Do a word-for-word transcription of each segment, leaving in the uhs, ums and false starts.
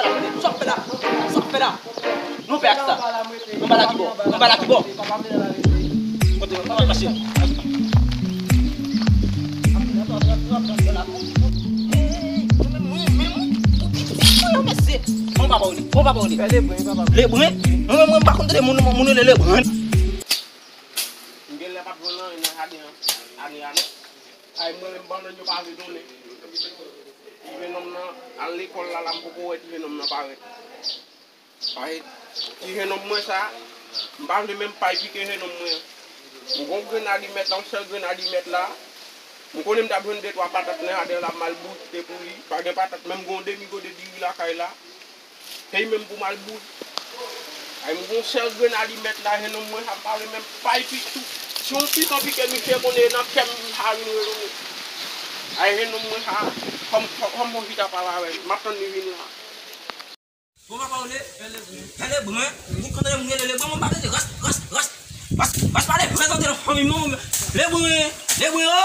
Sa w ap fè la? Sa w ap fè la? Nou pè ak sa. Anba la ki bò? Anba la ki bò? Kote mwen pase? Mwen pa pa w li. Mwen pa pa w li. Lebren? Mwen, mwen, mwen pa konn tande moun, moun rele Lebren. M gen lè p ap jwenn anyen nan jaden an ane a nèt. Ay, mwen menm, bannann yo pa vle donnen. Ti jenòm nan al lekòl la, la m poko wè ti jenòm nan parèt. Ay, ti jenòm mwen sa, m pa vle menm pay pike jenòm mwen an. M gon grenn alimèt la, yon sèl grenn alimèt la. M konnen m t ap jwenn de twa patat nan jaden la, m al bouyi kite pou li. Pa gen patat, menm gon demi gode diri lakay la. Pey menm pou m al bouyi. Ay, m gon sèl grenn alimèt la, jenòm mwen sa, m pa vle menm pay pike. Si yon pikan pike misye konnen nan kè m, m pa vin rele nou. Ay, jenòm mwen sa, fò m, fò m fon chita pale avè l. M ap tann li vin la. Bon, papa, ou le, pè Lebren. Pè Lebren, ou konn moun rele Lebren, mwen pa rele ras, ras, ras, ras, ras pa Lebren, tande nan fanmi mwen, Lebren, Lebren, o,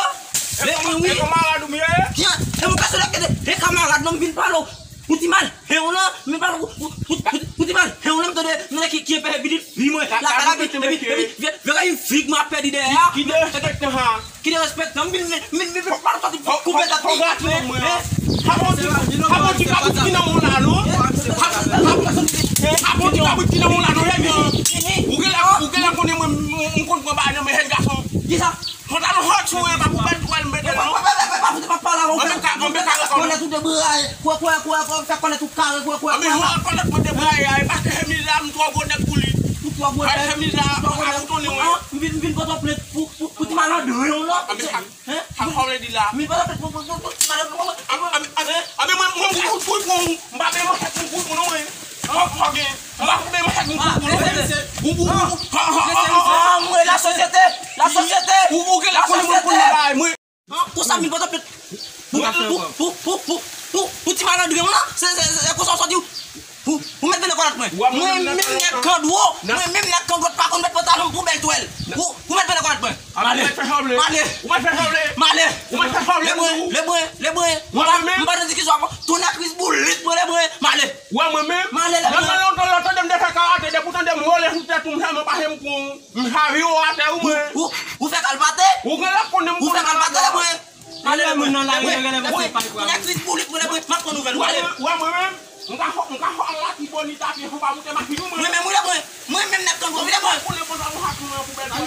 Lebren, wi. E kamarad ou m ye? Kiyès? E mwen ka sou lè ke de, de kamarad, non, m vin pale w. Ou ti mal, e ou lan, m vin pale w, ou, ou, ou, ou ti mal, e ou lan, m tande, m tande ki, ki e pè pitit fi mwen, la, la, la, epi, epi, epi, vye, vye, vye, fig mwen ap pèdi dèyè a. Ki, ki derespektan, ha? Ki derespektan, m vin, m vin, m vin, m vin pale sòti pou koupe tèt li. Fò gate mwen, an. Sa bon ti, sa bon ti kabrit ki nan men w la, non? Sa bon ti kabrit ki nan men w la, non, jèn jan? Ou genlè, ou genlè konnen mwen, m, m konn pran bagay nan men jèn gason. Kisa? Pantalon hot sou mwen, pa pou bèl twèl m mete, non? Pa, pa, pa, pa, pa, pa pale avè w. Anben ka, anben ka rekonèt. Konnen tou debraye. Kwè, kwè, kwè, kwè, fè konnen tou kare, kwè, kwè, kwè. Anben, mwen rekonèt mwen debraye, a, e paske chemiz la, m twò gwo nèg pou li. Ou twò gwo nèg. Chemiz la, pa pou tounen mwen. M vin, m vin pote w plent pou, pou, pou ti malandren w lan. Anben, sa, sa, sa w vle di la? M vin pote w plent pou, pou, pou, pou ti malandren w lan. Anben, anben, anben, anben, mwen, mwen, mwen, mwen, mwen, m pa vle manchèt pou, pou, pou, non, mwen. Fò, fò gen. Mwen pa vle manchèt pou, pou, pou, non, mwen. Ou, ou, ou, ha, ha, ha, ha, ha. Ah, mwen, la sosyete, la sosyete, ou, ou gen la konnen mwen konn bagay, mwen. An, konsa m vin pote plent pou, pou, pou ti malandren w lan, se, se, se konsa w sòti, ou, ou mèt vin nan kòlèt mwen. Mwen menm nèg kandwo, mwen menm nèg kandwo pa konn mèt pantalon m pou bèl twèl. Ou, ou mèt vin nan kòlèt mwen. Male. Ou mèt fè sable. Male. Ou mèt fè sable. Male. Ou mèt fè sable. Lebren, Lebren, Lebren. M pa, m pa nan diskisyon avè w. Tounen ak Kris boulit mwen, Lebren. Male. Ou wè mwen menm? Male, Lebren. Nan, nan lontan, lontan, lè m te fè karate, depi w tande m wole sou tèt ou, m janm pa janm pran w. M chavire w atè wi mwen. Ou, ou, ou fè kalmate? Ou gen lè konnen m konnen kalmate. Ou fè kalmate, Lebren. Male, Lebren. Mwen nan lari, Lebren, mwen gen lè mwen se pa kwa. Tounen ak Kris boulit mwen, Lebren. M ap pran nouvèl ou, Lebren. Ou wè mwen menm? M ka fò, m ka fò al la ki bò ni tapi fò pa moute machin ou mwen. Mwen menm, wi, Lebren. Mwen menm nèg kandwo, wi, Lebren. Konnen pantalon hot mwen pou bèl twèl.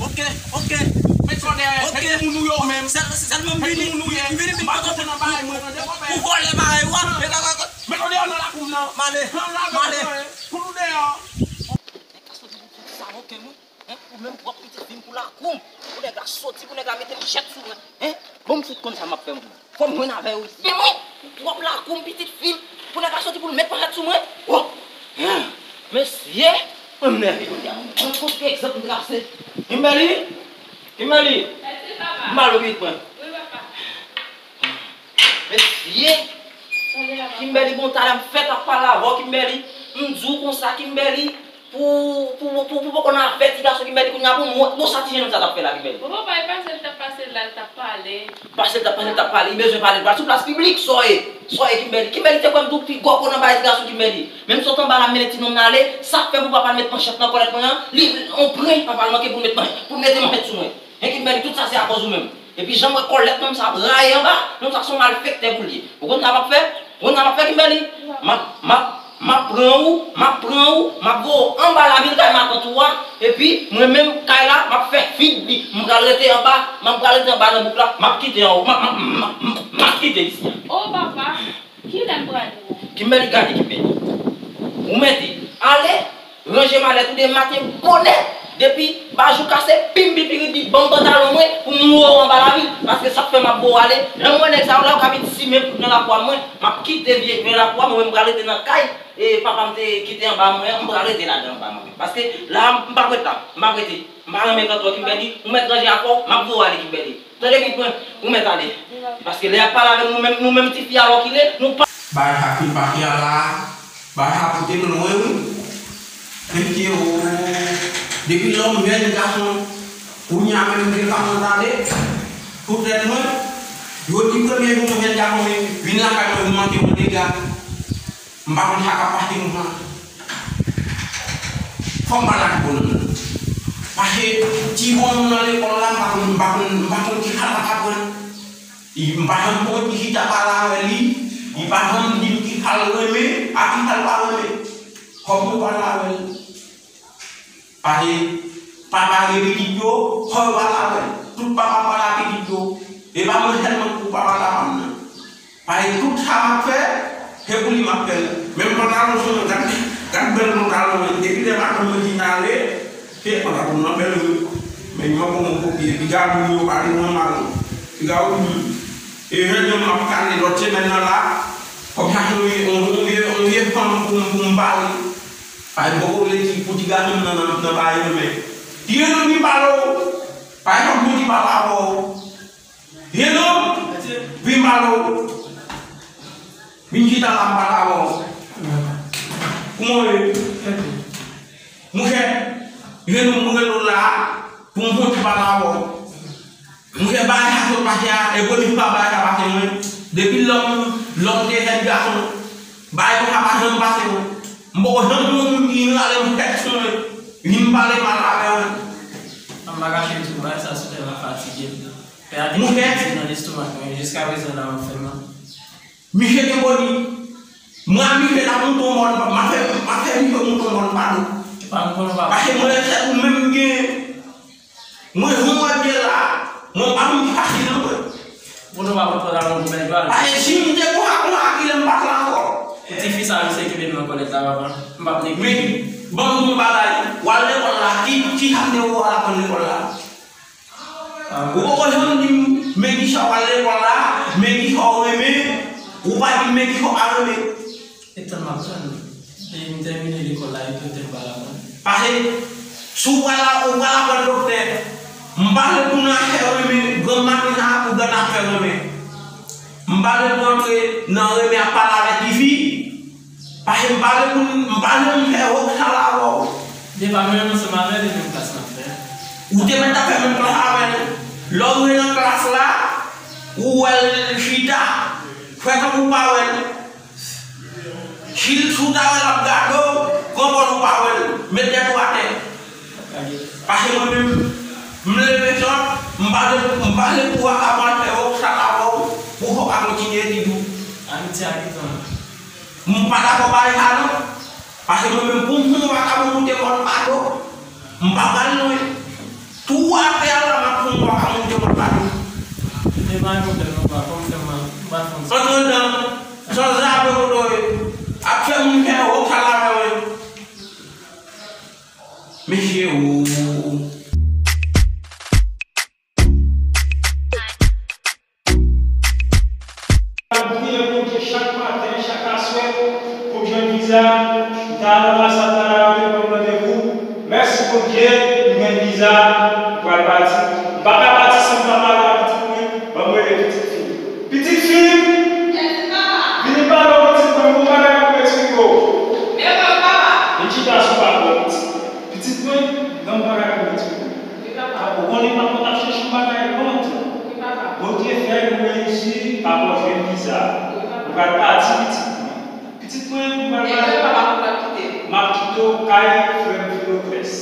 Oke, oke. Mèt sòdè, oke. Fè moun ou yo menm. Sèl, sèlman m vini, m vini, m vini pou, pou vòlè bagay ou a. Mèt ou deyò nan lakou m nan. Male, male. Pou nou deyò. Nèg la soti pou fout sa nan kè mwen. Hein? Ou menm pwòp pitit fi m pou lakou m. Pou nèg la soti, pou nèg la mete manchèt sou mwen. Hein? Bon, m fout konn sa m ap fè, mwen. Fò m jwenn avè yo isi. Men mwen, pwòp lakou m, pitit fi m, pou nèg la soti pou l met manchèt sou mwen. Oh! Hein! Mesye! Mwen m nève jodi a, mwen. Mwen konn ki egzanp m trase. Kimberly! Kimberly! Mèsi, papa. M ba l yon minit, mwen. Wi, papa. Mesye! Kimberly, bon, talè m fèk ap pale avè w, Kimberly. M di w konsa, Kimberly, pou, pou, pou, pou poko nan afè ti gason, Kimberly, kounye a pou m wont. Bon, sa ti jenòm sa t ap fè la, Kimberly? Bon, papa, e pase l t ap pase la, l t ap pale. Pase l t ap pale, l t ap pale. Li bezwen pale, l pral sou plas piblik, sa w ye? Sa w ye, Kimberly? Kimberly, te kwè m di w pi gwo ko nan bagay ti gason, Kimberly. Men m sot anba la, m mennen ti nonm nan ale. Sa k fè pou papa l met manchèt nan kòlèt mwen an? Li, on pren, papa l manke pou l met manchèt, pou l mete manchèt sou mwen. Hen, Kimberly, tout sa se akoz ou menm. Epi jan m wè kòlèt nonm sa ap rayi anba, nonm sa se yon malfektè pou l ye. Ou konn sa m ap fè? Ou konn sa m ap fè, Kimberly? M ap, m ap, m ap pran ou, m ap pran ou, m ap voye w anba lavil kay matant ou a, epi mwen menm kay la, m ap fè fid li. M pral rete anba, m ap pral rete anba nan bouk la, m ap kite anwo, m ap, m ap, m ap, m ap kite isi a. O papa, kilè m pral wè w? Kimberly, gade, Kimberly. Ou mete ale, ranje malèt ou demen maten bonè. Depi ba jou kase, pim, pipiridi, ban m pantalon mwen pou m voye w anba lavil. Paske sa k fè m ap voye w ale. Lè m wè nèg sa yo la, yo ka vin simen kout nan lakou a mwen. M ap kite vye, vye lakou a, mwen menm m pral rete nan kay, e, papa m te kite anba mwen an, m pral rete ladan anba mwen. Paske la, m p ap ret la. M p ap rete. M pa renmen kanto, Kimberly. Ou mèt ranje afè w, m ap voye w ale, Kimberly. Tande byen, mwen, ou mèt ale. Paske lè y ap pale avè nou, nou menm, nou menm tifi a, lòkile, nou pa. Bagay sa fin pase a la, bagay sa pote m lwen, wi. Mesye, o, depi lè m jèn gason, kounye a menm m te ka ann ale, sou tèt mwen, yo di premye jou yon jèn gason vin, vin lakay mwen, vin manke yon dega. M pa konn sa k ap pase konsa. Fò m pale ak bonòm nan. Paske ti bonòm nan lekòl la, m pa konn, m pa konn, m pa konn kisa l ap aprann. Li, m pa janm konn ki chita pale avè li. Li pa janm di m kisa l renmen, ak kisa l pa renmen. Fò m pale avè l. Paske papa gen pitit yo, fò yo pale avè l. Tout papa pale ak pitit yo. E pa mwen sèlman pou papa la pa m nan. Paske tout sa m ap fè, se pou li m ap fè l. Menm pantalon sou mwen, gad, gad bèl pantalon mwen. Depi lè maten mwen fin ale, se pantalon nan bèl wi. Men mwen bon mwen kopye. Piga moun yo pale mwen mal. Piga ou di. E jodi an m ap kale lòt semèn nan la, fò m chache yon, yon, yon vye, yon vye fanm pou m, pou m pale. Paske m poko vle di pou ti gason m nan, nan, nan pa renmen. Ti gason m vin pale w. Paske fòk mwen di pale avè w. Ye non, vin pale w. Vin chita la m pale avè w. Kouman w ye? Monchè, ye non m rele w la pou m fon ti pale avè w. Monchè, bagay sa sot pase a, e premye fwa bagay sa pase mwen. Depi lè m, lè m te jèn gason, bagay konsa pa janm pase mwen. M poko janm wè yon moun ki rale yon tèks mwen, vin pale mal avè mwen. An m pa kache di w, bagay sa sou tèlman fatige m. Pè a te Monchè. Mete nan lestomak mwen, jiskaprezan la m ap fè l nan. Misye gen boni. Mwen ak misye n ap moute yon mòn, m ap fè, m ap fè misye moute yon mòn pa nou. Epa m konnen w pa. Paske mwen se ou menm m gen. Mwen jan m wè m ye la, mwen pa moun ki fasil non mwen. Bon nou pa pot pantalon pou mèt bal. Paske si m te konsa konsa kilè m pa t la ankò. Pou tifi sa misye kenbe m nan kòlèt la papa. M p ap neglije. Men, ban m di w yon bagay, w al lekòl la, ki, ki sa m te wè w al aprann lekòl la? Ou poko janm di m men kisa w al lekòl la, men kisa w renmen, ou pa di m men kisa w pa renmen. E tann m ap tann, depi m tèmine lekòl la, e doktè m pral aprann. Pase, si w pral, ou pral aprann doktè, m pase pou nan afè renmen, granm maten sa a pou gad afè renmen. M pase pou antre nan renmen ap pale avèk tifi. Paske m pa vle pou m, m pa vle pou m fè wòk sa la avè w. Depi m menm ansanm avè l, e menm klas n ap fè. Ou te mèt ap fè menm klas avè l. Lè w rive nan klas la, ou wè l chita, fè tankou w pa wè l. Si l, si w ta wè l ap gade w, pran pòz ou pa wè l, met tèt ou atè. Paske mwen menm, m leve sòt, m pa vle, m pa vle pou vakabon fè wòk sa la avè w, pou w pa kontinye etid ou. Amitié a ki tan. M pa dakò bay sa non. Paske mwen menm pou m fè yon vakabon moute mòn pa do, m pa pral lwen. Tou atè a la m ap fè yon vakabon moute mòn pa do. Li te bay pwoblèm non pa, kòm fè m mal, m pa fè m. Antretan, san zape kote w ye, ap fè moun fè wòk sa la avè w. Mesye o. M priye Bondye chak maten, chak aswè, pou m jwenn viza. M t al anbasad la, yo te ban m randevou. Mèsi Bondye, m jwenn viza. M pral pati. M pa ka pati san m pa pale a pitit mwen. Ban m rele pitit fi m. Pitit fi m! Vini pale w pitit mwen, m gon bagay pou m eksplike w. Vin chita sou pa bò pitit. Pitit mwen, gon bagay pou m eksplike w. Ou konnen papa w t ap chèche yon bagay lontan. Bondye fè nou reyisi, papa w jwenn viza. Nou pral pati pitit mwen. Pitit mwen, nou pral pale. M ap kite w kay frè m Filokles.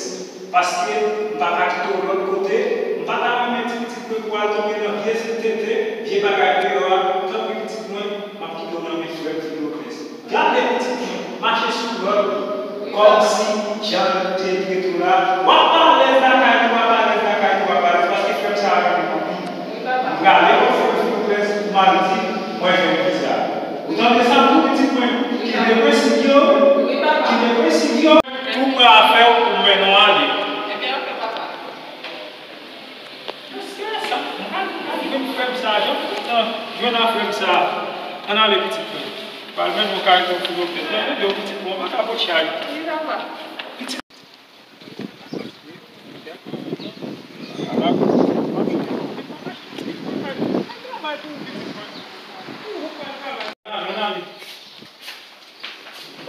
Paske m pa ka kite w lòt kote. M pa ta renmen ti pitit mwen pou al tonbe nan vye sitete, vye bagay deyò a. Tanpri pitit mwen, m ap kite w nan men frè m Filokles. Gade pitit mwen, mache sou lòd li. Kòmsi jan l te trete w la, w ap alèz lakay li, w ap alèz lakay li, w ap alèz, paske frè m sa a renmen w anpil. M prale wè frè m Filokles pou m al di l mwen jwenn viza. Ou tande sa m di w pitit mwen, kenbe prensip yo, kenbe prensip yo. Tou prè afè w pou m mennen w ale. Ebyen, oke, papa. Mesye, sa, m pa, m pa vle frè m sa, jan m kontan jwenn a frè m sa. Ann ale pitit mwen. Pral mennen w kay tonton Filokles. Mwen tande w pitit mwen, w pa ka pot chay. Wi, papa. Pitit. Ann ale.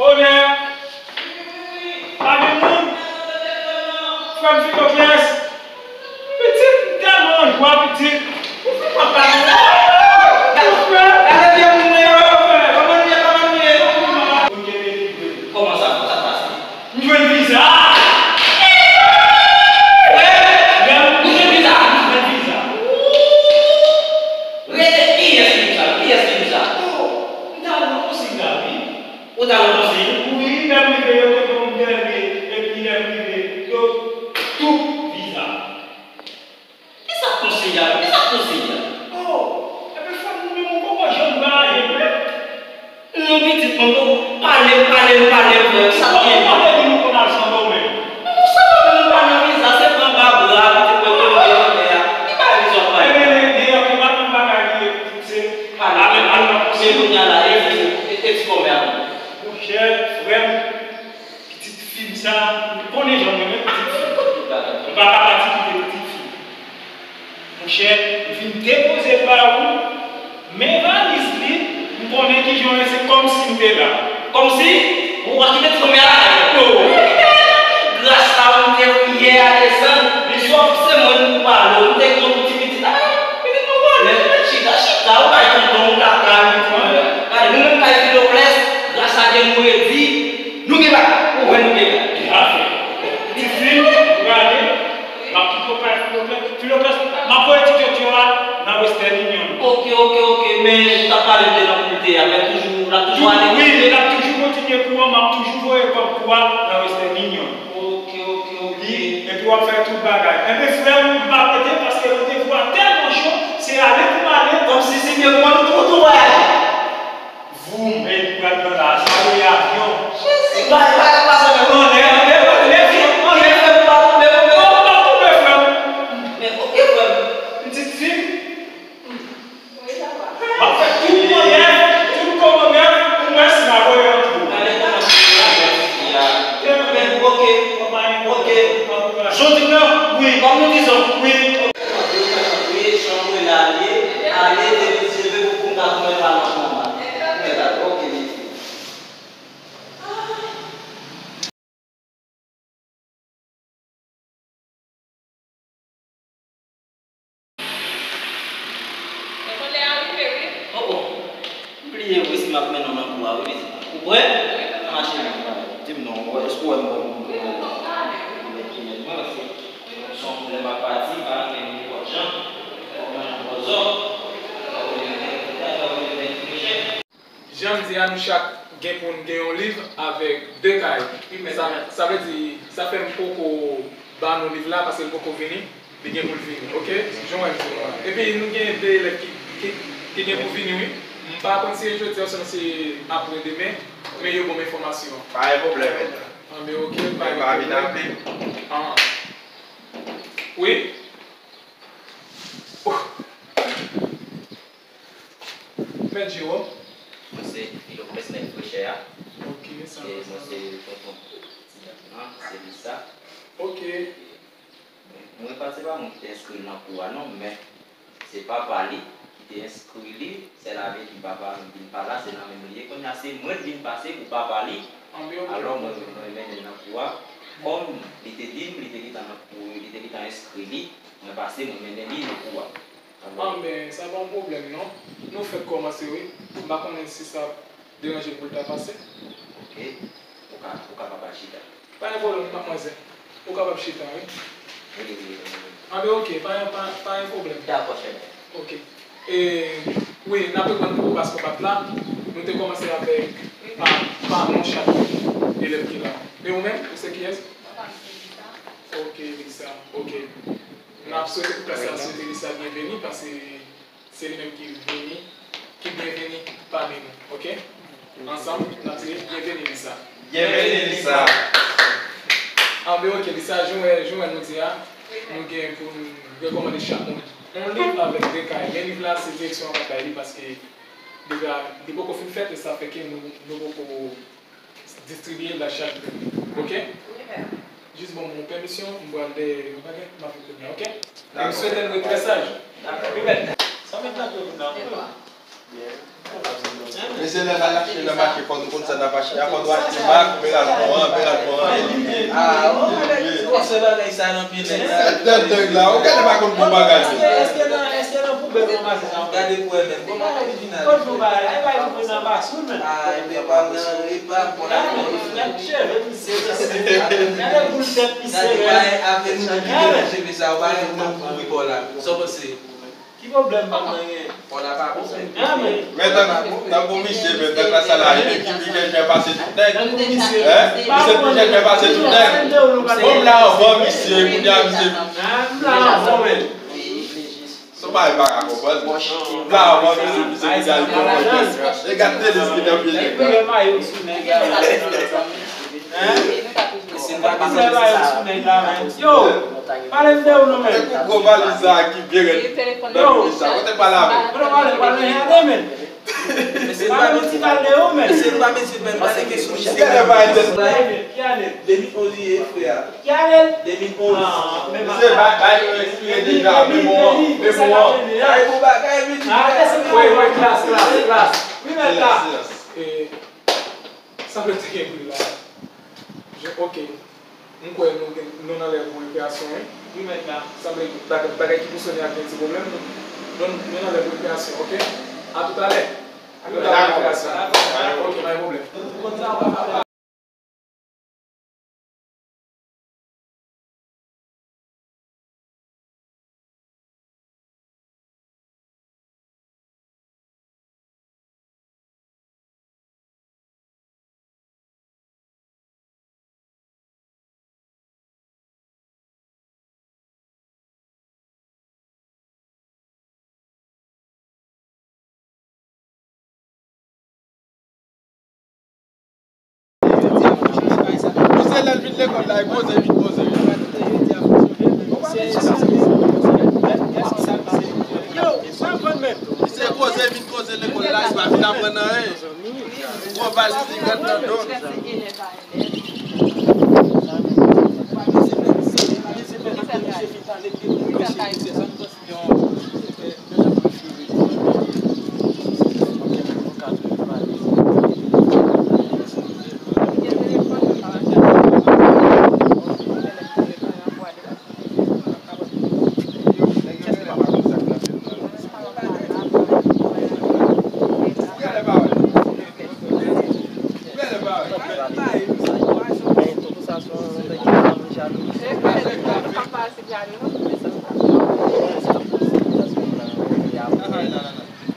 Onè! Pa gen moun! Frè m Filokles! Pitit, m tèlman an jwa, pitit! Ou fè m ap pale. Ou fè! Gade vye moun yo, frè! Kòman nou ye, kòman nou ye? Pale m, pale m, pale m, frè m, sa k gen? Ou pa te di nou konn al Santo menm? Nou Santo menm, nou pa nan viza, se pran ba bra, kite pran tonbe anlè a. Ki bagay viza w ap pale? Ebyen, gen, gen anpil bagay li ye, se ale, ale nan konsèy. Se kounye a la, e, e, e ti kòmè a. Monchè, frè m, pitit fi m sa, ou konnen jan mwen renmen pitit fi. M pa ka pati kite pitit fi. Monchè, m vin depoze l ba ou, men valiz li, m konnen kijan w ye, se kòmsi m te la. Kòmsi? Ou pa kite ti kòmè a lakay ou? Non. Gras a ou m te wi yè a desann, li sòf se mwen m pale w, m te gen yon ti pitit. Ah, pitit mwen vòlè. Chita, chita, ou bay tonton, ou lakay, pitit mwen. Gade, nou menm kay Filoklès, gras a Dye nou redi, nou gen bagay, ou wè nou gen bagay. Gen afè. Ti fi m, ou prale? M ap kite w pale Filoklès. Filoklès, m ap voye ti tchotcho a nan Western Union. Ok, ok, ok, men ou t ap pale m de nan kote a, men toujou, l ap toujou ale. Wi, l ap toujou kontinye kou an, m ap toujou voye kòb kou a nan Western Union. Ok, ok, ok. Wi, epi w ap fè tout bagay. Enben, frè m, m pa rete paske randevou a tèlman cho, se ale pou m ale. Kòmsi se byen pou mwen, nou tou, tou vwayaje. Voum, epi pral nan la, sa yo ye avyon. Jezi, bay, bay, bay, bay, anlè, anlè, anlè, anlè, anlè, fè m pa tonbe, tonbe. Non, m p ap tonbe, frè m. Men, ok, frè m. Pitit fi m. M ap fè tout manyè, tout kòmandè, pou m wè si m a voye antre w. Gade kòman se la, men, ok, ok. Jodi m nan, wi, kòm nou di zòt, wi. Wi, chanm mwen la, ale, ale, depi se vre pou m ka tounen pa nan chanm la. Mwen la, ok, mesye. Revòlè a rive, wi. Oh, oh. M bliye wi si m ap mennen w nan kou a, wi, pitit. Ou prè? Wi. Ann mache menm, ann mache. Di m non, èske w wè m bon moun? Wi, wi, wi. Mwen, se yon pwoblèm ak pati, pa gen nenpòt jan. Fò w manje yon bò zòb, fò w manje yon bèl koutay, fò w manje yon bèl ti mechè. Jan m di a, nou chak gen pou n gen yon liv avèk de kay. Sa, sa vle di, sa fè m poko ba nou liv la, paske l poko vini. Li gen pou l vini, ok? Jan w wè m di nou an. Epi nou gen de elèv ki, ki, ki gen pou vini, wi. M pa konn si se jodi a osnon se apre demen, men yo ban m enfòmasyon. Pa gen pwoblèm, men. Anben, ok, pa gen pwoblèm. An. Wi? Mèt Jewòm. Mwen se Filoklès, mèt frechè a. Ok, sa va, sa va. E mwen se tonton ti dam nan, se Lisa. Ok. Mwen pa, se pa mwen ki te enskri l nan kou a non, men se papa li ki te enskri li. Sèl avèk ki papa m vin pa la, se nan menm li ye. Kounye a se mwen k vin pase pou papa li. Anben, ok. Alò mwen, mwen mennen l nan kou a. Kòm li te di m, li te gentan nan kou, li te gentan enskri li, mwen pase, mwen mennen li nan kou a. Anben, sa pa yon pwoblèm non. Nou fèk kòmanse, wi. M pa konnen si sa ap deranje l pou l ta pase. Ok. Ou ka, ou kapab al chita. Pa gen pwoblèm, madmwazèl. Ou kapab chita, wi. Wi, wi, wi, wi. Anben, ok, pa, pa, pa gen pwoblèm. Dakò, chèf. Ok. E, wi, n ap reprann pou paspò pa t la. Nou te kòmanse avèk pa, pa non chak elèv ki la. E ou menm, ou se kiyès? Ok, Lisa. Ok. N ap swete pou klas la swete Lisa byenveni, paske se li menm ki vini, ki byenveni pami nou, ok? Ansanm, n ap di byenveni, Lisa. Byenveni, Lisa. Anben, ok, Lisa, jan w wè, jan w wè nou di a, nou gen pou n rekòmande chak moun yon liv avèk de kay. Men liv la, se direksyon an k ap bay li, paske deja, li poko fin fèt, e sa fè ke nou, nou poko distribiye l a chak grenn. Ok? Wi, mèt. Jis ban m yon pèmisyon, m pral dèyè yon bagay, m ap vin kounye a, ok? E m swete n ret trè saj. Dakò. Wi, mèt. Sa mèt la tou la. Mesye, lè n al achte nan mache, fò nou konn sa n ap achte a, fò nou achte mak, oubyen n al pran, oubyen n al pran. Ah, wi. Ou panse bagay sa nan pye nèg la? Tèt nèg la, ou genlè pa konn bon bagay. Èske nan, èske nan poubèl nan mache sa? Gade pou wè menm. Kòman orijinal? Kot nou ba, e bay nou pran nan basou, men. Ah, ebyen, pa nan, e pa bon la. Gade cheve misye, mesye. Gade boul tèt misye. Gade, pa avè nou menm ki te nan cheve sa, ou pa gen tan pou wi bò la. Sa w panse? Ki pwoblèm pa nan gen? Bò la pa bon, men. Men tankou, tankou misye, men nan klas sa la, li menm ki pi jènjè pase tout nèg. Tankou misye. Hein? Misye pi jènjè pase tout nèg. Bon, m la anvan misye, kounye a misye. M la anvan, men. Mari pa ka konprann. La, w ap vin sou misye ki al konprann. E gad tenis ki nan pye nèg la. Hein? Misye pa bezwen sa. Yo, pale m de ou non, men. E kou gwo valiz sa ki byen rèd. Yo. Kote pale avè? Kote pale, pale, men. Mesye, pa mete kal de ou, men. Mesye, pa mete bèl pale ke sou misye. Ki ane? Ki ane? De mil onz li ye, frè. Ki ane? De mil onz. Ah, men mesye, bay, bay nou eksplike deja, men bon, men bon. Ay, bon bagay, men di. Ah, men se bon. Wi, wi, klas, klas, klas. Wi, mèt la. Silans, silans. Eh, sanble te gen bri la. Je, ok. M kwè nou gen, nou nan lè pou rekreyasyon, wi. Wi, mèt la. Sanble bagay, bagay ki pou Sonia gen ti pwoblèm, nou, nou, nou nan lè pou rekreyasyon, ok? A toutalè. A toutalè, rekreyasyon. Ok, pa gen pwoblèm. Misye lè l vin lekòl la, e koze vin koze. Yo, sa pran menm. Misye koze vin koze lekòl la, li pa vin aprann anyen. Gwo valiz li gad nan do.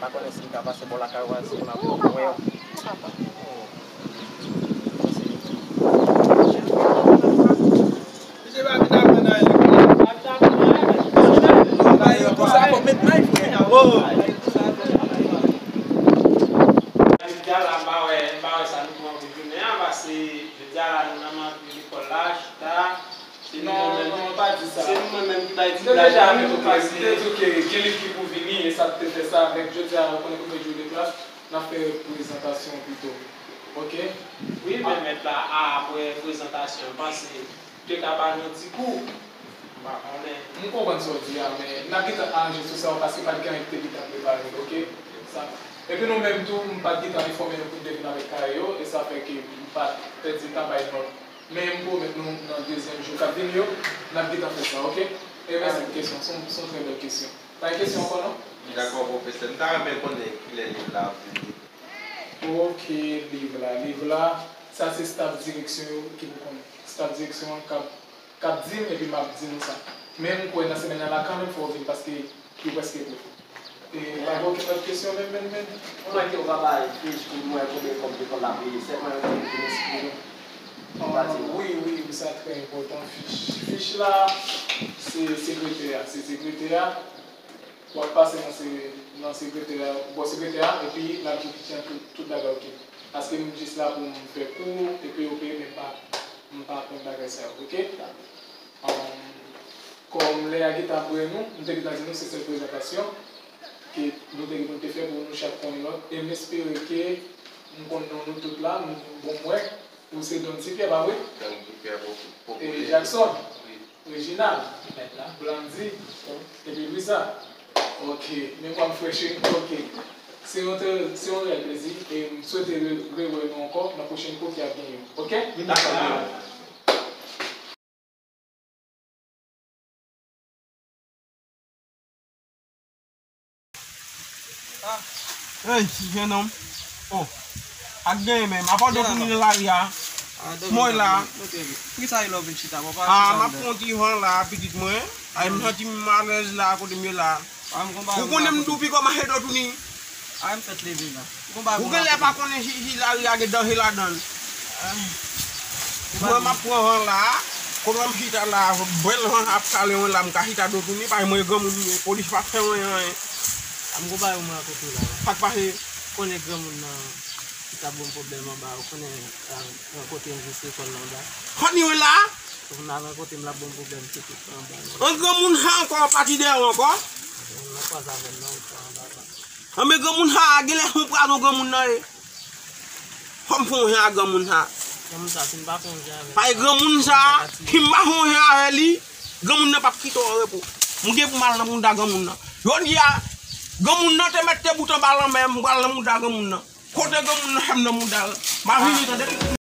Pa konnen si m ka pase bò lakay ou a, si m ap wè w. Misye pa vin aprann anyen. Bay yo tou sa kòm met may, frè. Oh. Jodi a la, m pa wè, m pa wè sa nou pran pou jounen an, paske jodi a la, nou nan mantri lekòl la, chita. Se nou menm, non, pa di sa. Se nou menm ki bay ti blag la, nou pase. M te di w ke gen liv ki pou vini, e sa k te fè sa avèk jodi a, ou konnen premye jou de klas, n ap fè prezantasyon pito. Ok? Wi, men mèt la, apre prezantasyon, m panse, te ka ba nou ti kou. M pa konnen. M konprann sa w di a, men n ap gentan aranje sou sa, paske pa t gen anyen ki te gentan prepare, ok? Sa. Epi nou menm tou, m pa t gentan enfòme nou pou n te vin avèk kaye yo, e sa fè ke m pa t pèdi tan bay nòt. Men m pwomèt nou, nan dezyèm jou k ap vini yo, n ap gentan fè sa, ok? E mèsi pou kesyon, se yon, se yon trè bèl kesyon. Pa gen kesyon ankò, non? Dakò, pwofesè. M ta renmen konnen kilè liv la ap vini. Ok, liv la. Liv la, sa se staf direksyon yo ki pou konnen. Staf direksyon an k ap, k ap di m, epi m ap di nou sa. Men m kwè nan semèn nan la kanmenm, fò w vin, paske yo prèske pre. E, pa gen okenn lòt kesyon menm, menm, menm? Kòman ke w pa bay fich pou nou wè konbyen kòb lekòl la peye? Sèlman yo di vin eksplike nou. Wi, wi, wi, sa trè enpòtan. Fich, fich la, se sekretè a, se sekretè a. W ap pase nan se-, nan sekretè a, bò sekretè a, epi l ap di w ki jan tout, tout bagay oke. Paske m jis la pou m fè kou, epi yo peye, men m pa, m pa konn bagay sa yo, oke? Kòm lè a gentan pre nou, m te gentan di nou se sèl prezantasyon ke nou te gen pou n te fè pou nou chak konnen lòt. E m espere ke m konn non nou tout la, m bon m wè. Ou se Don Tipyè, pa vre? Don Tipyè, pwofesè. E Jackson? Wi. Reginald? Blandy? Epi Louisa? Ok. Memwa m frèch, wi. Ok. Se yon trè, se yon reyèl plezi. E m swete re-, rewè nou ankò nan pwochen kou ki ap genyen. Ok? Dakò. Ey, jenòm. Oh. Ak genyen menm. Apa w dwe tounen nan lari a? Mwen la. Poukisa e lè w vin chita, papa? Ah, m ap pran ti van la, pitit mwen. Ay, m santi m alèz la, kote m ye la. Ou konnen m tou piko mache do tounen. Ay, m fèt leve la. Ou genlè pa konnen si, si lari a gen danje ladan l. Mwen, m ap pran van la. Kòman m chita la, bèl jan ap kale mwen la, m ka chita do tounen, pa mwen granmoun, polis pa fè mwen anyen. A m go ba yo mwen kote la. Sa k pase? Konnen granmoun nan ki ta bon pwoblèm anba, ou konnen nan kote m jis lekòl la anba. Kònye la? Ou nan kote m la bon pwoblèm se tout anba. An granmoun sa ankò, pati dèyè ankò? Nan kwaze avè m nan ou anba. Anben granmoun sa a, genlè se yon pwazon granmoun nan ye. Fò m fè yon jan a granmoun sa. Granmoun sa, si m pa fè yon jan avè. Paske granmoun sa, si m pa fè yon jan avè li, granmoun nan p ap kite w an repo. M gen pou m al nan mouda granmoun nan. Jodi a, granmoun nan te mèt te bout anba lanmè, m pral nan mouda granmoun nan. Kote granmoun nan, fè m nan mouda l. M a vini, tande.